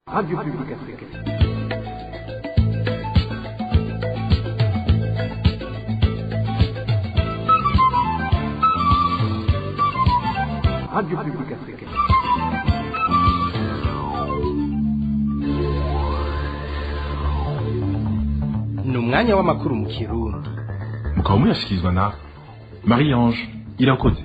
Radio Publique Africaine. Radio Publique Africaine. Ni umwanya w'amakuru mu Kirundi. Mukaba muyashyikirizwa na Marie Ange Irakoze.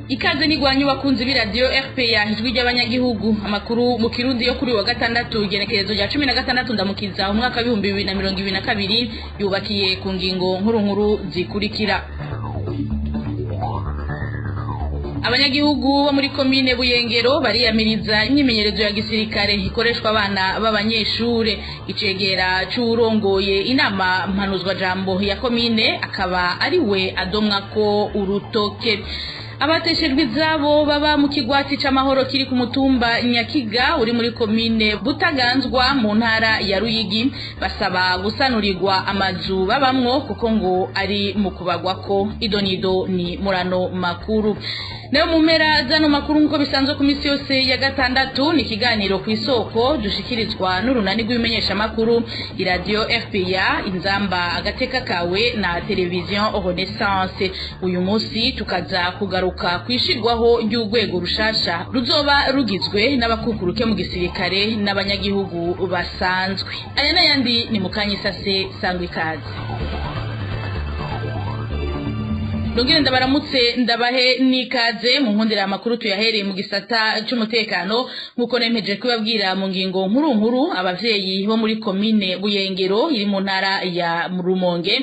Ikaze nigwanyu bakunzi b'iradiyo RPA, ijwi ry'abanyagihugu. Amakuru mu Kirundi yo kuri wa gatandatu, igenekerezo rya 16 ndamukiza umwaka wa 2022, yubakiye ku ngingo nkuru nkuru zikurikira: Abanyagihugu bo muri komine Buyengero bariyamiriza imyimenyerezo ya gisirikare ikoreshwa abana b'abanyeshure. Icegera c'uwurongoye inama mpanuzwa jambo ya komine akaba ari we adomwa ko urutoke. Abateshejwe izabo baba mu kigwati c'amahoro kiri ku mutumba Nyakiga uri muri komine Butaganzwa mu ntara ya Ruyigi basaba gusanurirwa amazu babamwo, kuko ngo ari mu kubagwako. Idonido ni murano makuru. Nayo mu mpera zano makuru, nk'uko bisanzwe ku misi yose ya gatandatu, ni ikiganiro ku isoko dushikirizwa n'urunani rw'ibimenyeshamakuru iradiyo RPA Inzamba Agateka Kawe na Televiziyo Renaissance. Uyu munsi tukaza kugaruka kwishirwaho ry'urwego rushasha ruzoba rugizwe n'abakukuruke mu gisirikare n'abanyagihugu basanzwe. Aya n'ayandi ni mukanyisase, sangwa ikaze. Ndongere ndabaramutse, ndabahe n'ikaze mu nkundira. Amakuru tuyahereye mu gisata c'umutekano. Nk'uko nempeje kubabwira mu ngingo nkuru nkuru, abavyeyi bo muri komine Buyengero iri mu ntara ya Rumonge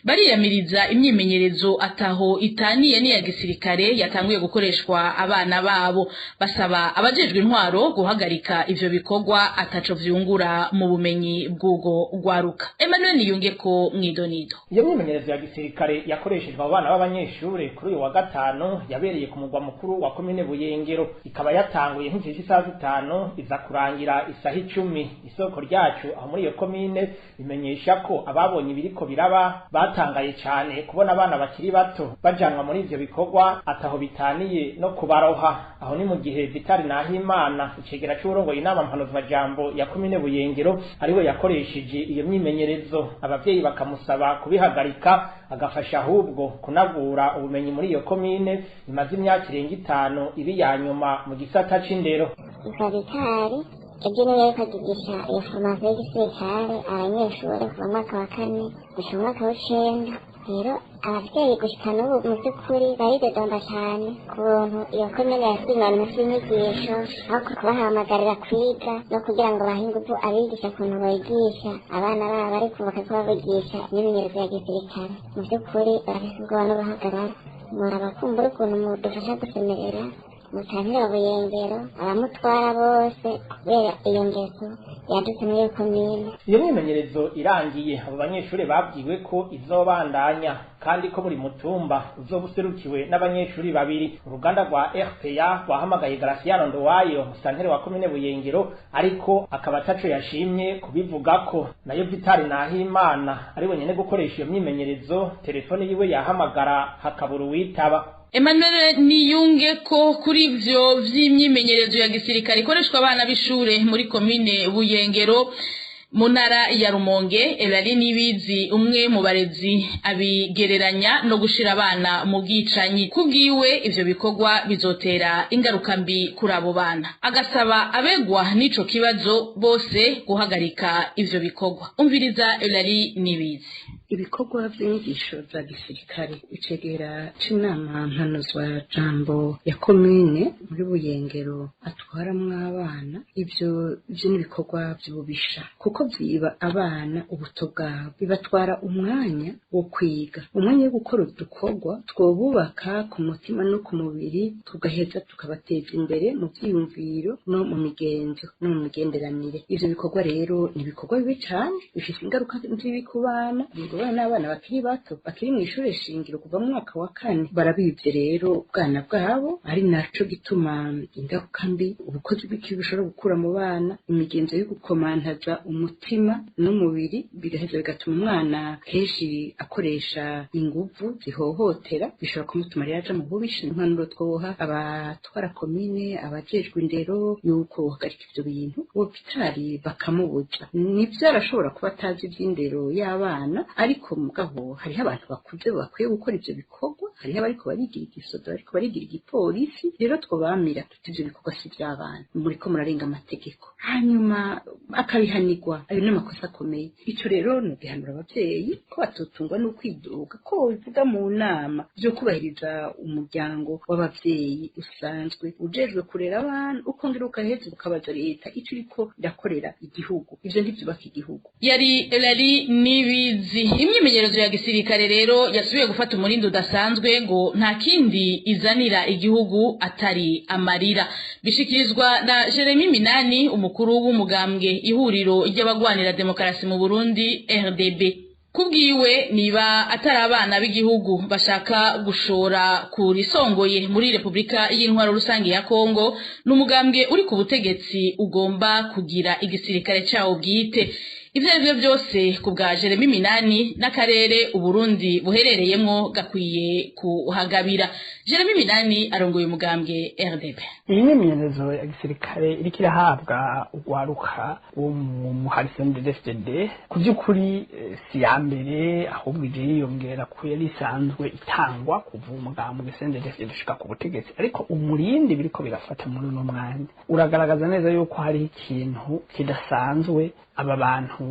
bariyamiriza imyimenyerezo ataho itaniye n'iya gisirikare yatanguye gukoreshwa abana babo. Basaba abajejwe intwaro guhagarika ivyo bikorwa ataco vyungura mu bumenyi bw'ubwo rwaruka. Emmanuel Niyungeko mwidonido. Iyo myimenyerezo ya gisirikare yakoreshejwe abo bana b'abanyeshure kuri uyu wa gatanu yabereye ku mugwa mukuru wa komine Buyengero, ikaba yatanguye nk'igihe cy'isaha 5, iza kurangira isaha 10. Isoko ryacu aho muri iyo komine bimenyesha ko ababonye ibiriko biraba batangaye cyane kubona abana bakiri bato bajanwa muri ivyo bikorwa ataho bitaniye no kubaroha. Aho ni mu gihe Vitali Nahimana, icegera c'uwurongoye inama mpanuzwajambo ya komine Buyengero, ariwe yakoresheje iyo myimenyerezo, abavyeyi bakamusaba kubihagarika, agafasha ahubwo kunagura ubumenyi muri iyo komine imaze imyaka irenga 5 ibi ya nyuma mu gisata c'indero. Vitali ejo niwe yariko agigisha iyo formation y'igisirikare abanyeshure kuva mu mwaka wa kane gushika mu mwaka w'icenda. Rero abavyeyi gushika n'ubu mu vy'ukuri baridodomba cane ku buntu iyo komine yasinywe mu vy'inyigisho, aho kubahamagarira kwiga no kugira ngo bahe inguvu abigisha ukuntu bigisha abana babo, ariko bakakubabigisha imyimenyerezo ya gisirikare. Mu vy'ukuri barafise ubwoba n'uruhagarara. Murabakumbura ukuntu mudufasha gusemerera mutantira Buyengero abamutwara bose kubera iyo ngeso yadutse muri iyo komine. Iyo myimenyerezo irangiye, abo banyeshure babwiwe ko izobandanya kandi ko buri mutumba uzoba userukiwe n'abanyeshuri babiri. Uruganda rwa RPA rwahamagaye Graciano Ndowayo, musanteri wa komine Buyengero, ariko akaba ataco yashimye kubivugako. Nayo Vitali Nahimana ari wenyene gukoresha iyo myimenyerezo, telefone yiwe yahamagara hakabura uwitaba. Emmanuel Niyunge ko kuri ivyo vy'imyimenyerezo ya gisirikare ikoreshwa abana b'ishure muri komine Buyengero mu ntara ya Rumonge, Elali Nibizi, umwe mu barezi, abigereranya no gushira abana mu bwicanyi. Kubwiwe, ivyo bikorwa bizotera ingaruka mbi kuri abo bana, agasaba abegwa n'ico kibazo bose guhagarika ivyo bikorwa. Umviriza Elali Nibizi. Ibikorwa vy'inyigisho za gisirikare icegera c'inama mpanuzwa jambo ya komine muri Buyengero atwaramwo abana, ivyo vyo n'ibikorwa vy'ububisha, kuko vyiba abana ubuto bwabo, bibatwara umwanya wo kwiga, umwanya wo gukora udukorwa twobubaka ku mutima no ku mubiri, tugaheza tukabateza imbere mu vyiyumviro no mu migenzo no mu migenderanire. Ivyo bikorwa rero ni ibikorwa bibi cane, bifise ingaruka mbi ku bana. Abana n'abana bakiri bato bakiri mu ishure shingiro kuva mu mwaka wa kane barabivye rero ubwana bwabo, ari naco gituma ingaruka mbi ubukozi bw'ikibi bushobora gukura mu bana imigenzo yo gukomantaza umutima n'umubiri, bigaheza bigatuma umwana kenshi akoresha inguvu zihohotera, bishobora kumutuma rero aja mu bubisha. Impanuro twoha abatwara komine, abajejwe indero, yuko bohagarika ivyo bintu, uwo Vitali bakamubuza. Nivyo arashobora kuba atazi ivy'indero y'abana, ariko mugabo hariho abantu bakuze bakwiye gukora ivyo bikorwa, hariho abariko barigira igisoda, bariko barigira igipolisi. Rero twobamira tuti ivyo bikorwa si ivy'abana, muriko murarenga amategeko, hanyuma akabihanirwa. Ayo ni amakosa akomeye. Ico rero ni ugihanura abavyeyi ko batotungwa n'ukwidoga, ko bivuga mu nama vyo kubahiriza umuryango w'abavyeyi usanzwe ujejwe kurera abana, ukongera ukaheza ukabaza leta ico iriko irakorera igihugu. Ivyo ntivyubaka igihugu. Yari Elali Nibizi. Imyimenyerezo ya gisirikare rero yasubiye gufata umurindi udasanzwe, ngo nta kindi izanira igihugu atari amarira, bishikirizwa na Jeremy Minani, umukuru w'umugambwe ihuriro ry'abagwanira demokarasi mu Burundi RDB. Kubwiwe, niba atari abana b'igihugu bashaka gushora ku risongoye muri Repubulika y'Intwaro Rusange ya Kongo, n'umugambwe uri ku butegetsi ugomba kugira igisirikare cawo bwite. Ivyo ari vyo byose, ku bwa Jeremy Minani, n'akarere Uburundi buherereyemwo gakwiye kuhagabira. Jeremy Minani arongoye umugambwe RDB. Iyi myimenyerezo ya gisirikare iriko irahabwa urwaruka wo mu muhari CNDD-FDD, ku by'ukuri si ya mbere, ahubwo ije yiyongera ku yari isanzwe itangwa kuva umugambwe CNDD-FDD ushika ku butegetsi. Ariko umurindi biriko birafata muri uno mwanya uragaragaza neza yuko hari ikintu kidasanzwe aba bantu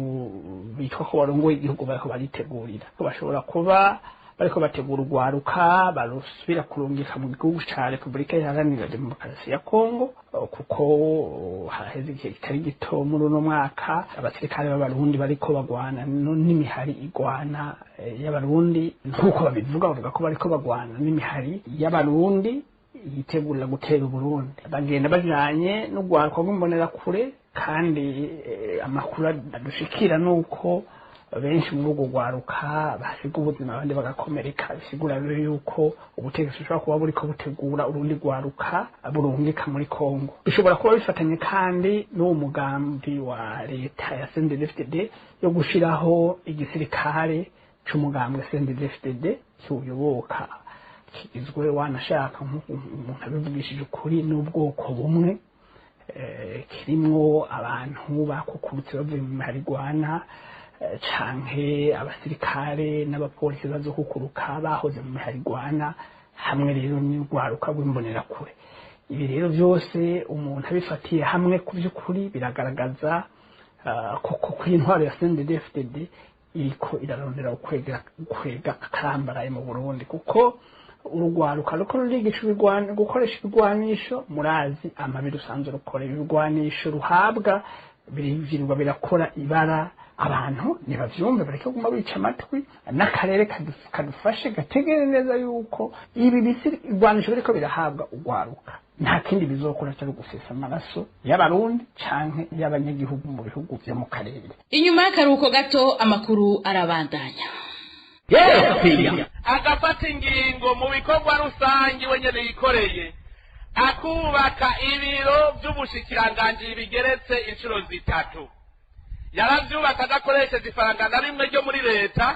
bitwa ko barongoye igihugu bariko baritegurira. Bashobora kuba bariko bategura urwaruka barusubira kurungika mu gihugu ca Repubulika Iharanira Demokarasi ya Kongo, kuko haraheze igihe kitari gito muri uno mwaka abasirikare b'Abarundi bariko bagwana n'imihari igwana y'Abarundi. Nk'uko babivuga, bavuga ko bariko bagwana n'imihari y'Abarundi yitegurira gutera Uburundi, bagenda bajanye n'urwaruka rw'imbonerakure. Kandi amakuru adushikira nuko benshi muri urwo rwaruka basiga ubuzima, abandi bagakomereka. Bisigura rero yuko ubutegetsi bushobora kuba buriko butegura urundi rwaruka burungika muri Kongo. Bishobora kuba bifatanye kandi n'uwo mugambi wa leta ya CNDD-FDD yo gushiraho igisirikare c'umugambwe CNDD-FDD kiwuyoboka, kigizwe, wanashaka umuntu abivugishije ukuri, n'ubwoko bumwe, kirimwo abantu bakukurutse bavuye mu miharigwana canke abasirikare n'abapolisi bazokukuruka bahoze mu miharigwana, hamwe rero n'urwaruka rw'imbonerakure. Ibi rero byose umuntu abifatiye hamwe, ku by'ukuri biragaragaza koko ko intwaro ya CNDD-FDD iriko irarondera kwega akarambaraye mu Burundi, kuko urugwaruka ruko rurigisha gukoresha ibigwanisho, murazi amabi rusanzwe rukora. Ibigwanisho ruhabwa birirwa birakora ibara. Abantu ntibavyumve, bareke kuguma bica amatwi. N'akarere kadufashe gategere neza yuko ibi bigwanisho biriko birahabwa urwaruka nta kindi bizokora atari gusesa amaraso y'Abarundi canke y'abanyagihugu mu bihugu vyo mu karere. Inyuma y'akaruhuko gato, amakuru arabandanya. Agafata ingingo mu bikorwa rusange wenyine yikoreye, akubaka ibiro by'ubushikiranganji bigeretse inshuro 3. Yarabyubaka adakoresheje ifaranga na rimwe ryo muri leta,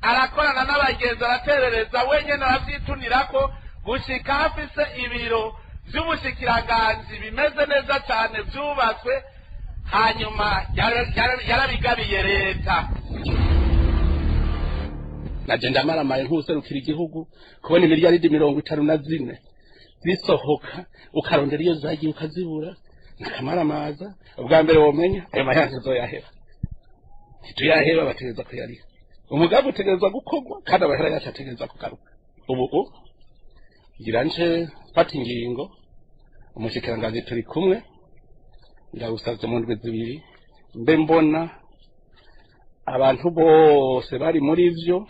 arakorana n'abagenzi, araterereza wenyine, arabyitunirako gushika afise ibiro by'ubushikiranganji bimeze neza cyane byubatswe, hanyuma yarabigabiye leta. Naje ndamaramaye nk'userukira igihugu kubona imiliyaridi 54 zisohoka, ukarondera iyo zagiye ukazibura, nakamaramaza. Ubwa mbere womenya ayo mahera ntizoyaheba, ntituyaheba, bategereza kuyariha. Umugambi utegerezwa gukorwa kandi amahera yacu ategereza kugaruka. Ubu ngira nje mfata ingingo, umushikiranganji turi kumwe, ndawusavye mu ndwi 2 mbe mbona abantu bose bari muri vyo.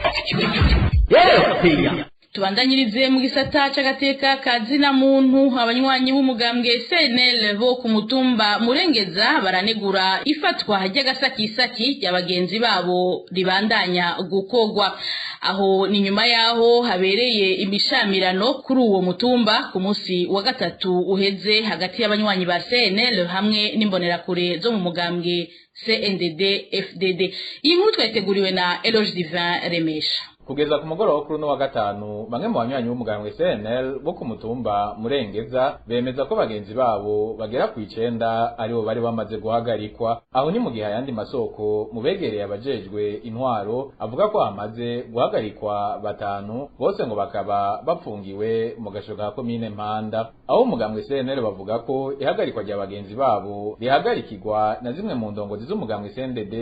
Tubandanyirize mu gisata c'agateka kazina muntu. Abanywanyi b'umugambwe CNL bo ku mutumba Murengeza baranegura ifatwa ry'agasakisaki rya bagenzi babo ribandanya gukogwa. Aho ni nyuma yaho habereye imishamirano kuri uwo mutumba ku munsi wa gatatu uheze hagati y'abanywanyi ba CNL hamwe n'imbonerakure zo mu mugambwe CNDD FDD. Iyi nkuru twayiteguriwe na Eloge Divin Remesha. Kugeza ku mugoroba kuri uno wa gatanu, bamwe mu banywanyi b'umugambwe CNL bo ku mutumba Murengeza bemeza ko bagenzi babo bagera ku 9 aribo bari bamaze guhagarikwa. Aho ni mu gihe ayandi masoko mu begereye abajejwe intwaro avuga ko hamaze guhagarikwa 5, bose ngo bakaba bapfungiwe mu gasho ka komine Mpanda. Aho umugambwe CNL bavuga ko ihagarikwa rya bagenzi babo rihagarikirwa na zimwe mu ndongozi z'umugambwe CNDD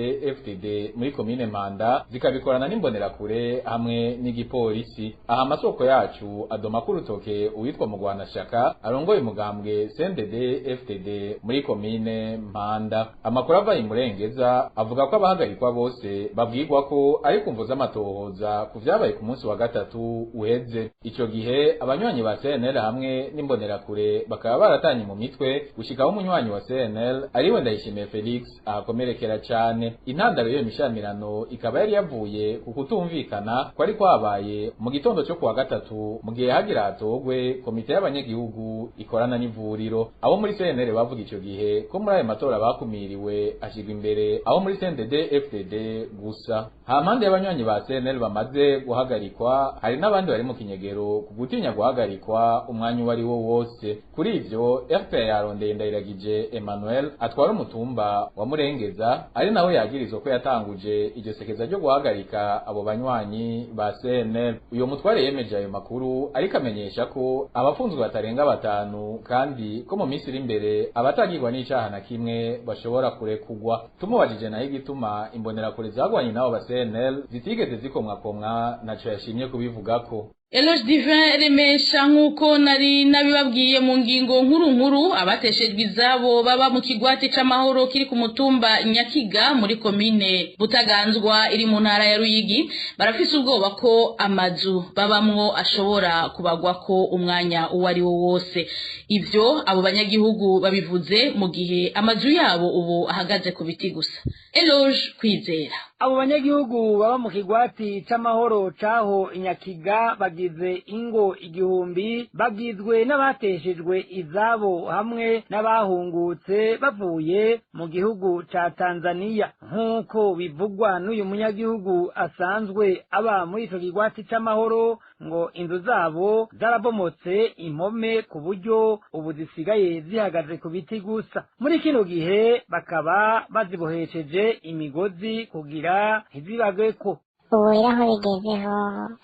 FDD muri komine Mpanda, zikabikorana n'imbonerakure hamwe n'igipolisi. Aha amasoko yacu adoma kurutoke uwitwa Mugwanashaka arongoye umugambwe CNDD FDD muri komine Mpanda. Amakuru ava Imurengeza avuga ko abahagarikwa bose babwirwa ko ari kumvo z'amatohoza ku vyabaye ku munsi wa gatatu uheze. Ico gihe abanywanyi ba CNL hamwe n'imbonerakure bakaba baratanye mu mitwe gushikaho umunywanyi wa CNL ariwe Ndayishimiye Felix ahakomerekera cane. Intandaro y'iyo mishamirano ikaba yari yavuye ku kutumvikana kwari kwabaye mu gitondo cyo kuwa gatatu, mu gihe hagira hatogwe komite y'abanyagihugu ikorana n'ivuriro. Abo muri CNL bavuga ico gihe ko muri ayo matora bakumiriwe ashirwa imbere abo muri CNDD FDD gusa. Hampande y'abanywanyi ba CNL bamaze guhagarikwa, hari n'abandi bari mu kinyegero ku gutinya guhagarikwa umwanya uwo ari wo wose. Kuri ivyo RPA yarondeye Ndayiragije Emmanuel atwara umutumba wa Murengeza, ari nawe yagirizwa ko yatanguje iryo sekeza ryo guhagarika abo banywanyi ba CNL. Uyo mutware yemeje ayo makuru, ariko amenyesha ko abafunzwe batarenga 5, kandi ko mu minsi iri imbere abatagirwa n'icaha na kimwe bashobora kurekugwa. Tumubajije naho igituma imbonerakure zagwanye nabo ba CNL zitigeze zikomwakomwa, naco yashimye kubivugako. Eloge Divin Remesha, nk'uko nari nabibabwiye mu ngingo nkuru nkuru, abateshejwe izabo baba mu kigwati c'amahoro kiri ku mutumba Nyakiga muri komine Butaganzwa iri mu ntara ya Ruyigi barafise ubwoba ko amazu babamwo ashobora kubagwako umwanya uwo ari wo wose. Ivyo abo banyagihugu babivuze mu gihe amazu yabo ubu ahagaze ku biti gusa. Eloge Kwizera. Abo banyagihugu baba mu kigwati c'amahoro caho Inyakiga bagize ingo 1000, bagizwe n'abateshejwe izabo hamwe n'abahungutse bavuye mu gihugu ca Tanzania, nk'uko bivugwa n'uyu munyagihugu asanzwe aba muri ico kigwati c'amahoro. Ngo inzu zabo zarabomotse impome ku buryo ubu zisigaye zihagaze ku biti gusa. Muri kino gihe bakaba bazibohesheje imigozi kugira ntizibagweko. Ubu rero aho bigezeho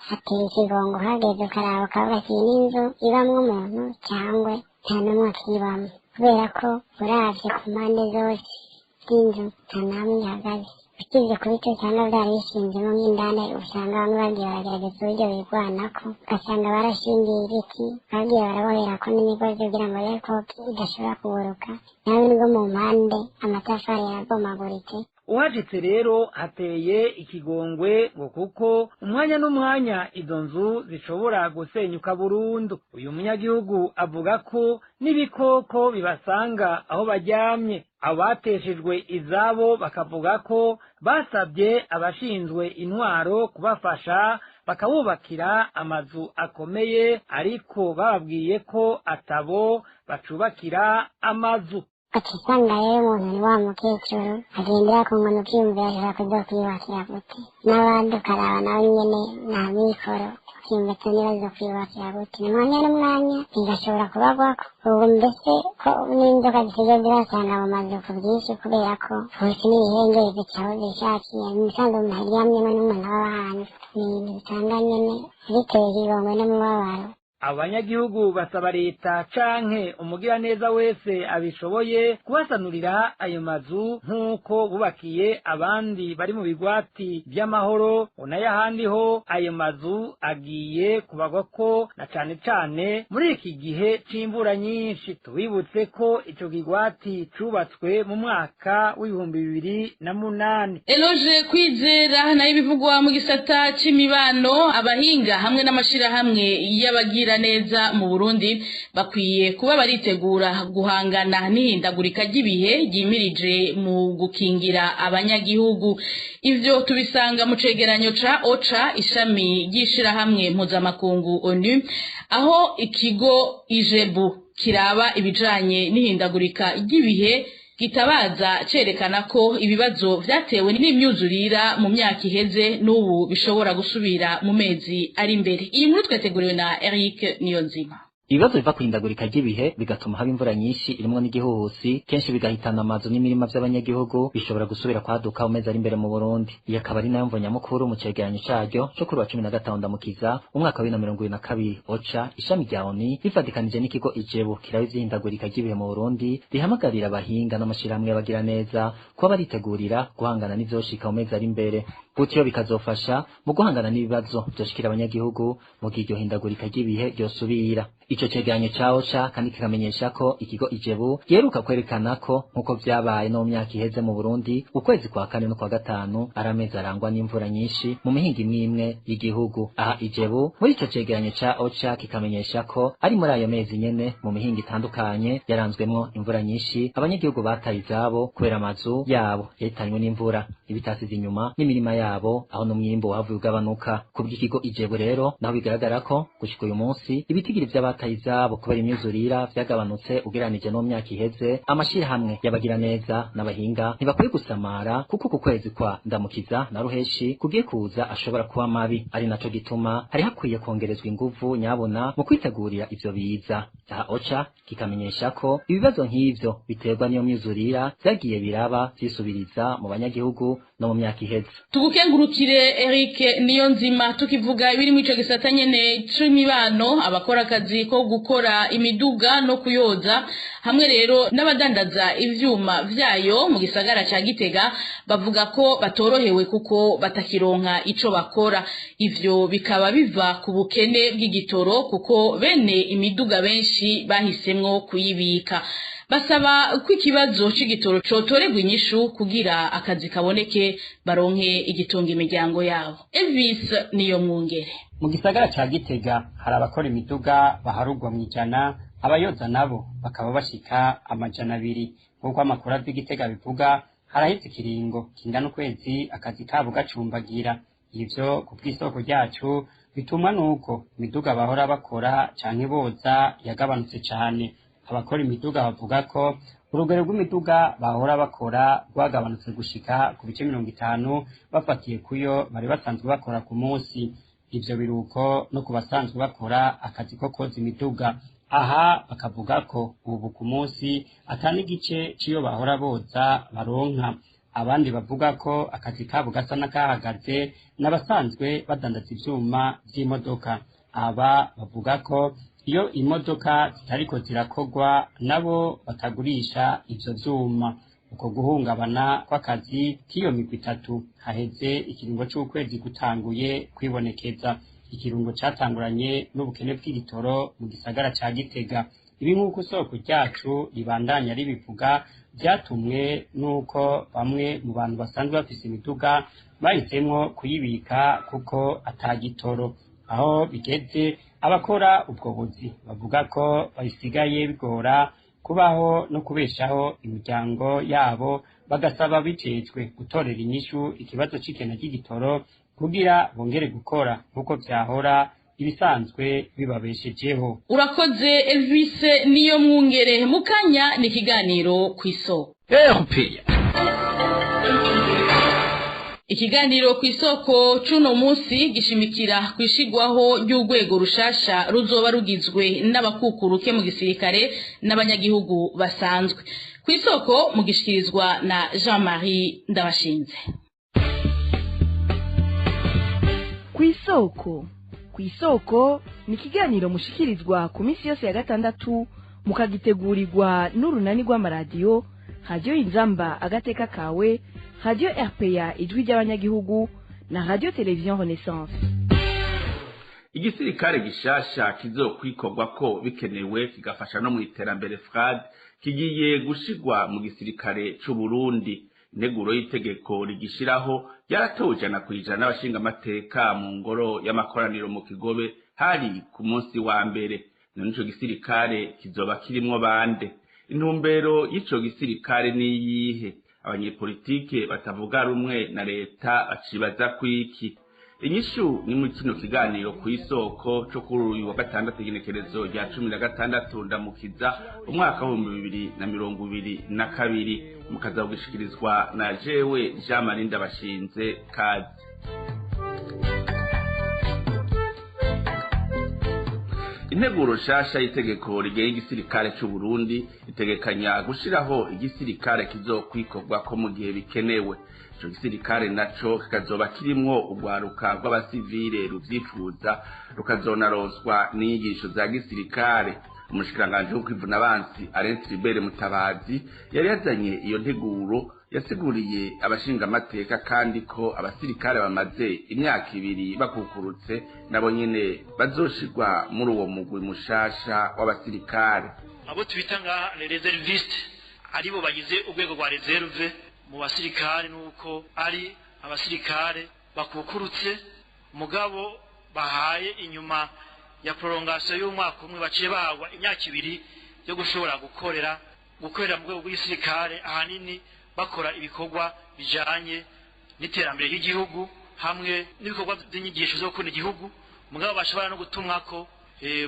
hateye ikigongo, hageze ukaraba ukavuga ati iyi n'inzu ibamwo umuntu cyangwa nta n'umwe akibamwo, kubera ko uravye ku mpande zose z'inzu nta n'amwe ihagaze. Usibye ku biti usanga vyari bishinzemo nk'indani, usanga bamwe bagiye baragerageza uburyo bigwanako, ugasanga barashingiye ibiti bagiye baraboherako n'imigozi kugira ngo barebe ko idashobora kuguruka. Nawe nibwo mu mpande amatafari yarabomaguritse. Uhashitse rero hateye ikigongwe ngo kuko umwanya n'umwanya izo nzu zishobora gusenyuka burundu. Uyu munyagihugu avuga ko n'ibikoko bibasanga aho baryamye. Abateshejwe izabo bakavuga ko basabye abashinzwe intwaro kubafasha bakabubakira amazu akomeye, ariko bababwiye ko atabo bacubakira amazu. Ugasanga rero umuntu ni wa mukecuru agendera ku nkoni, ukiyumvira ashobora kuzokwiyubakira gute, n'abandi ukaraba nawe nyene nta mikoro, ukiyumva ati niba azokwiyubakira gute, ni umwanya n'umwanya bigashobora kubagwako. Ubu mbese ko n'inzoka zisigaye zibasanga mu mazu ku bwinshi, kubera ko hose n'ibihengeri zica aho zishakiye. Musanze umuntu aryamyemo n'umuntu aba hanze, ni ibintu usanga nyene biteye ikigongwe n'umubabaro. Abanyagihugu basaba leta canke umugiraneza wese abishoboye kubasanurira ayo mazu nk'uko bubakiye abandi bari mu bigwati by'amahoro. Nayo ahandi ho ayo mazu agiye kubagwako, na cane cane muri iki gihe c'imvura nyinshi. Tubibutse ko ico kigwati cubatswe mu mwaka w'2008. Eloge Kwizera. Nayo ibivugwa mu gisata c'imibano, abahinga hamwe n'amashirahamwe y'abagira neza mu Burundi bakwiye kuba baritegura guhangana n'ihindagurika ry'ibihe ryimirije mu gukingira abanyagihugu. Ivyo tubisanga mu cegeranyo ca OCHA, ishami ry'ishirahamwe mpuzamakungu ONU, aho ikigo IGEBU kiraba ibijanye n'ihindagurika ry'ibihe gitabaza cerekana ko ibibazo vyatewe n'imyuzurira mu myaka iheze n'ubu bishobora gusubira mu mezi ari imbere. Iyi nkuru twateguriwe na Eric Niyonzima. Ibibazo biva kuhindagurika ry'ibihe bigatuma haba imvura nyinshi irimwo n'igihuhusi, kenshi bigahitana amazu n'imirima vy'abanyagihugu, bishobora gusubira kwaduka mu mezi ari imbere mu Burundi. Iyo akaba ari nayo mvo nyamukuru mu cegeranyo caryo co kuri wa 15 Ndamukiza umwaka wa 2022, OCHA, ishami rya ONU, rifatikanije n'ikigo IGEBU kiraba ivy'ihindagurika ry'ibihe mu Burundi, rihamagarira abahinga n'amashirahamwe y'abagira neza kuba baritegurira guhangana n'ivyoshika mu mezi ari imbere, gutyo bikazofasha mu guhangana n'ibibazo vyoshikira abanyagihugu mu gihe iryo hindagurika ry'ibihe ryosubira. Ico cegeranyo ca OCHA kandi kikamenyesha ko ikigo IGEBU giheruka kwerekana ko, nk'uko vyabaye no mu myaka iheze mu Burundi, ukwezi kwa kane no kwa gatanu ari amezi arangwa n'imvura nyinshi mu mihingo imwe imwe y'igihugu. Aha IGEBU muri ico cegeranyo ca OCHA kikamenyesha ko ari muri ayo mezi nyene mu mihingo itandukanye yaranzwemwo imvura nyinshi, abanyagihugu bataye izabo kubera amazu yabo yahitanywe n'imvura, ibitasize inyuma n'imirima yabo, aho n'umwimbu wahavuye ugabanuka. Kubw'ikigo IGEBU rero, naho bigaragara ko gushika uyu munsi ibitigiri vy'abataye izabo kubera imyuzurira vyagabanutse ugereranije no myaka iheze, amashirahamwe y'abagira neza n'abahinga ntibakwiye gusamara, kuko ku kwezi kwa Ndamukiza na Ruheshi kugiye kuza ashobora kuba mabi, ari naco gituma hari hakwiye kongerezwa inguvu nyabona mu kwitegurira ivyo biza. Aha OCHA kikamenyesha ko ibibazo nk'ivyo biterwa n'iyo myuzurira vyagiye biraba vyisubiriza mu banyagihugu no mu myaka iheze. Tugukengurukire, Eric Niyonzima. Tukivuga ibiri muri ico gisata nyene c'imibano, abakora akazi ko gukora imiduga no kuyoza hamwe rero n'abadandaza ivyuma vyayo mu gisagara ca Gitega bavuga ko batorohewe kuko batakironka ico bakora. Ivyo bikaba biva ku bukene bw'igitoro, kuko bene imiduga benshi bahisemwo kuyibika. Basaba ko ikibazo c'igitoro cotorerwa inyishu kugira akazi kaboneke, baronke igitunga imiryango yabo. Elvis Niyo Mwungere. Mu gisagara ca Gitega hari abakora imiduga baharugwa mu 100, abayoza nabo bakaba bashika 200. Nk'uko amakuru ava Gitega bivuga, haraheze ikiringo kingana ukwezi akazi kabo gacumbagira. Ivyo ku bw'isoko ryacu bitumwa nuko imiduga bahora bakora canke boza yagabanutse cane. Abakora imiduga bavuga ko urugero rw'imiduga bahora bakora rwagabanutse gushika ku bice 50 bafatiye kuyo bari basanzwe bakora ku munsi. Ivyo biruko no ku basanzwe bakora akazi ko koza imiduga. Aha bakavuga ko ubu ku munsi ata n'igice c'iyo bahora boza baronka. Abandi bavuga ko akazi kabo gasa n'akahagaze n'abasanzwe badandaza ivyuma vy'imodoka. Aba bavuga ko iyo imodoka zitariko zirakogwa nabo batagurisha ivyo vyuma. Uko guhungabana kw'akazi k'iyo migwi itatu haheze ikiringo c'ukwezi gutanguye kwibonekeza, ikirungo catanguranye n'ubukene bw'igitoro mu gisagara ca Gitega. Ibi, nk'uko isoko ryacu ribandanya ribivuga, vyatumwe n'uko bamwe mu bantu basanzwe bafise imiduga bahisemwo kuyibika kuko ata gitoro. Aho bigeze, abakora ubwo buzi bavuga ko bisigaye bigora kubaho no kubeshaho imiryango yabo, bagasaba bijejwe gutorera inyishu ikibazo c'ikena ry'igitoro kugira bongere gukora nk'uko vyahora ibisanzwe bibabeshejeho. Urakoze, Elvis Niyo Mwungere. Mukanya ni ikiganiro ku isoko. Ikiganiro ku isoko c'uno munsi gishimikira kwishigwaho ry'urwego rushasha ruzoba rugizwe n'abakukuruke mu gisirikare n'abanyagihugu basanzwe. Ku isoko mugishikirizwa na Jean-Marie Ndabashinze. Ku isoko, ku Isoko ni ikiganiro mushikirizwa ku minsi yose ya gatandatu, mukagitegurirwa n'urunani rw'amaradiyo Radiyo Inzamba Agateka Kawe, Radiyo RPA Ijwi ry'Abanyagihugu na Radiyo Televiziyo Renaissance. Igisirikare gishasha kizokwikorwa ko bikenewe, kigafasha no mu iterambere, FRAD, kigiye gushigwa mu gisirikare c'u Burundi. Integuro y'itegeko rigishiraho ryaratowe 100% n'abashingamateka mu ngoro y'amakoraniro mu Kigobe, hari ku munsi wa mbere. None ico gisirikare kizoba kirimwo bande? Intumbero y'ico gisirikare niyihe? Abanyepolitike batavuga rumwe na leta bacibaza kwiki? Inyishu ni muri kino kiganiro ku Isoko co kuri uyu wa gatandatu, igenekerezo rya 16 Ndamukiza umwaka w'2022, mukaza kugishikirizwa na jewe Jean Marie Ndabashinze. Kazi. Integuro nshasha y'itegeko rigenga igisirikare c'u Burundi itegekanya gushiraho igisirikare kizokwikorwa ko mu gihe bikenewe. Ico gisirikare naco kikazoba kirimwo urwaruka rw'abasivile ruvyifuza, rukazonaronswa n'inyigisho za gisirikare. Umushikiranganji wo kwivuna abansi, Alain Tribert Mutabazi, yari yazanye iyo nteguro, yasiguriye abashingamateka kandi ko abasirikare bamaze imyaka 2 bakukurutse nabo nyene bazoshirwa muri uwo mugwi mushasha w'abasirikare. Abo twita nka les réservistes, aribo bagize urwego rwa réserve mu basirikare, nuko ari abasirikare bakukurutse mugabo bahaye inyuma ya prolongation y'umwaka umwe, baciye bahagwa imyaka 2 yo gushobora gukorera mu rwego rw'igisirikare, ahanini bakora ibikorwa bijanye n'iterambere ry'igihugu hamwe n'ibikorwa by'inyigisho zo gukunda igihugu, mugabo bashobora no gutumwako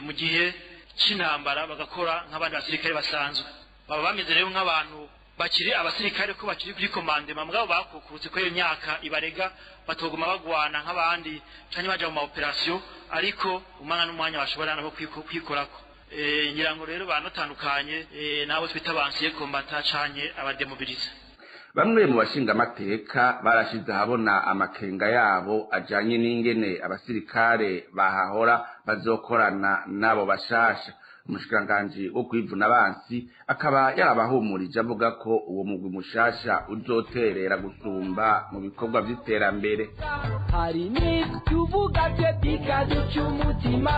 mu gihe c'intambara bagakora nk'abandi basirikare basanzwe. Baba bameze rero nk'abantu bakiri abasirikare ko bakiri kuri commandement, mugabo bakukurutse ko iyo myaka ibarega batoguma bagwana nk'abandi canke baja mu ma operation, ariko umwanya n'umwanya bashobora nabo kwikorako. Ngira ngo rero banatandukanye nabo twita abansiye kombata canke abademobilize. Bamwe mu bashingamateka barashize ahabona amakenga yabo ajanye n'ingene abasirikare bahahora bazokorana n'abo bashasha. Umushikiranganji wo kwivuna abansi akaba yarabahumurije avuga ko uwo mugwi mushasha uzoterera gusumba mu bikorwa vy'iterambere. Hari n'ituvuga bye bikaduca umutima.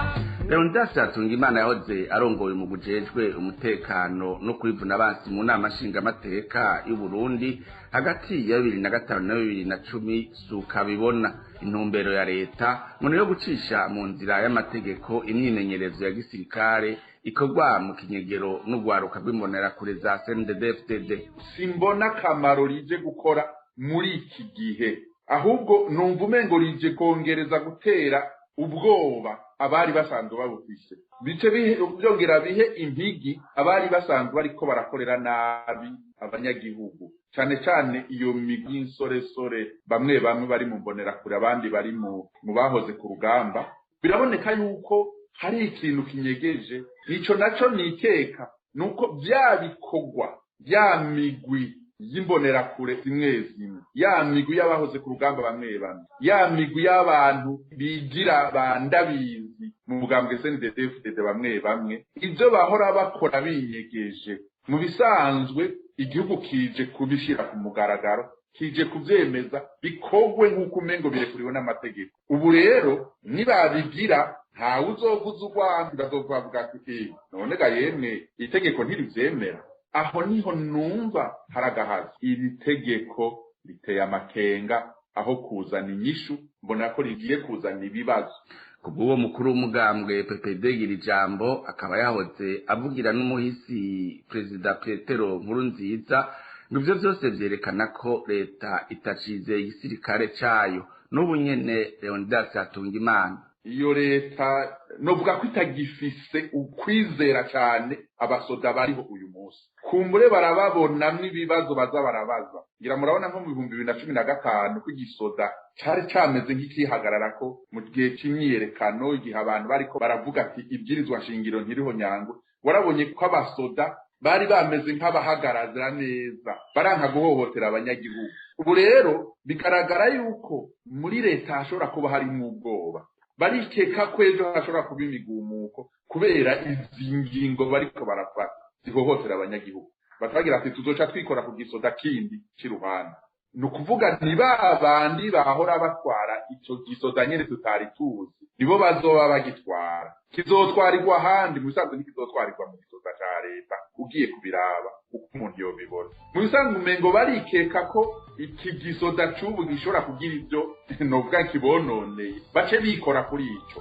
Leonidas Hatungimana yahoze arongoye umugwi ujejwe umutekano no kwivuna abansi mu nama nshingamateka y'u Burundi hagati ya 2005 na 2010, sukabibona. Intumbero ya leta ngo niyo gucisha mu nzira y'amategeko imyimenyerezo ya gisirikare ikorwa mu kinyegero n'urwaruka rw'imbonerakure za CNDD-FDD. Simbona akamaro rije gukora muri iki gihe, ahubwo numva umengo rije kongereza gutera ubwoba abari basanzwe babufise, bice byongera bihe impigi abari basanzwe bariko barakorera nabi abanyagihugu, cane cane iyo migwi y'insoresore, bamwe bamwe bari mu mbonerakure, abandi bari mu bahoze ku rugamba. Biraboneka yuko hari ikintu kinyegeje. Ico naco nikeka nuko vya bikorwa ya migwi y'imbonerakure zimwe zimwe, ya migwi y'abahoze ku rugamba bamwe bamwe, ya migwi y'abantu bigira bandabizi mu bugambwe CNDD-FDD bamwe bamwe, ivyo bahora bakora binyegeje mu bisanzwe igihugu kije kubishira ku mugaragaro, kije kuvyemeza bikogwe nk'uko umengo birekuriwe n'amategeko. Ubu rero nibabigira ntawe uzovuza urwango, bazovuga ati none ga yemwe itegeko ntirivyemera. Aho niho numva haragahaza. Iri tegeko riteye amakenga, aho kuzana inyishu mbona ko rigiye kuzana ibibazo. Kubw'uwo mukuru w'umugambwe PPD Girijambo, akaba yahoze avugira n'umuhisi Perezida Petero Nkurunziza, ngo ivyo vyose vyerekana ko leta itacize igisirikare cayo. N'ubu nyene Leonidas Hatungimana: Iyo leta novuga ko itagifise ukwizera cyane abasoda bariho uyu munsi, kumbure barababonamwo ibibazo baza barabaza. Ngira murabona nko mu 2015 ko igisoda cari cameze nk'ikihagararako mu gihe c'imyiyerekano, igihe abantu bariko baravuga ati ibwirizwa nshingiro ntiriho nyangwe, warabonye ko abasoda bari bameze nk'abahagarara neza, baranka guhohotera abanyagihugu. Ubu rero bigaragara yuko muri leta hashobora kuba harimwo ubwoba. Barikeka ko ejo hashobora kuba imigumuko kubera izi ngingo bariko barafata zihohotera abanyagihugu. Batagira ati tuzoca twikora ku gisoda kindi c'iruhande. Ni ukuvuga ni ba bandi bahora batwara ico gisoda nyene tutari tuzi, nibo bazoba bagitwara. Kizotwarirwa ahandi, mu bisanzwe ntikizotwarirwa mu gisoda ca leta, ugiye kubiraba uko umuntu yobibona. Mu bisanzwe umengo barikeka ko iki gisoda c'ubu gishobora kugira ivyo novuga kibononeye, bace bikora kuri ico.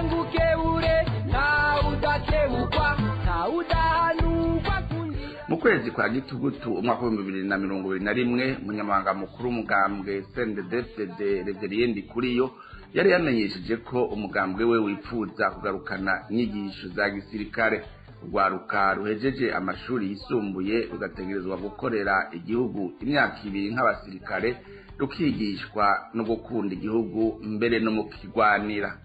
Ngukebure ntawudakebukwa ntawudahanurwa. Mu kwezi kwa gitugutu umwaka wa 2021, umunyamabanga mukuru w'umugambwe CNDD-FDD Reverien Ndikuriyo yari yamenyesheje ko umugambwe we wipfuza kugarukana inyigisho za gisirikare. Urwaruka ruhejeje amashuri yisumbuye rugategerezwa gukorera igihugu imyaka 2 nk'abasirikare, rukigishwa no gukunda igihugu mbere no mu kigwanira.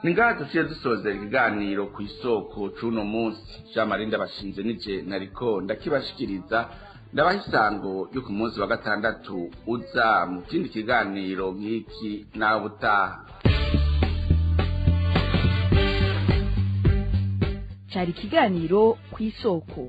Ni ngaha duciye dusozera ikiganiro ku isoko c'uno munsi. Jean Marie Ndabashinze nije nariko ndakibashikiriza. Ndabaha isango yo ku munsi wa gatandatu uza mu kindi kiganiro nk'iki. Nawe utaha. Cari ikiganiro ku isoko.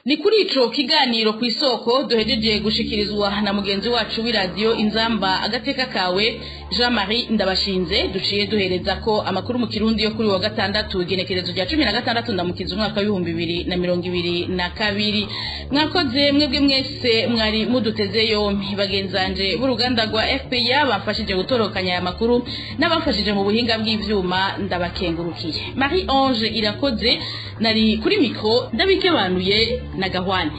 Ni kuri ico kiganiro ku isoko duhejeje gushikirizwa na mugenzi wacu w'iradiyo Inzamba agateka kawe, Jean Marie Ndabashinze, duciye duhereza ko amakuru mu Kirundi yo kuri wa gatandatu, igenekerezo rya 16 ndamukiza umwaka wa 2022. Mwakoze mwebwe mwese mwari muduteze yompi. Bagenzanje b'uruganda rwa FPA bamfashije gutorokanya aya makuru n'abamfashije mu buhinga bw'ivyuma, ndabakengurukiye. Marie Ange Irakoze nari kuri micro, ndabikebanuye na gahwane.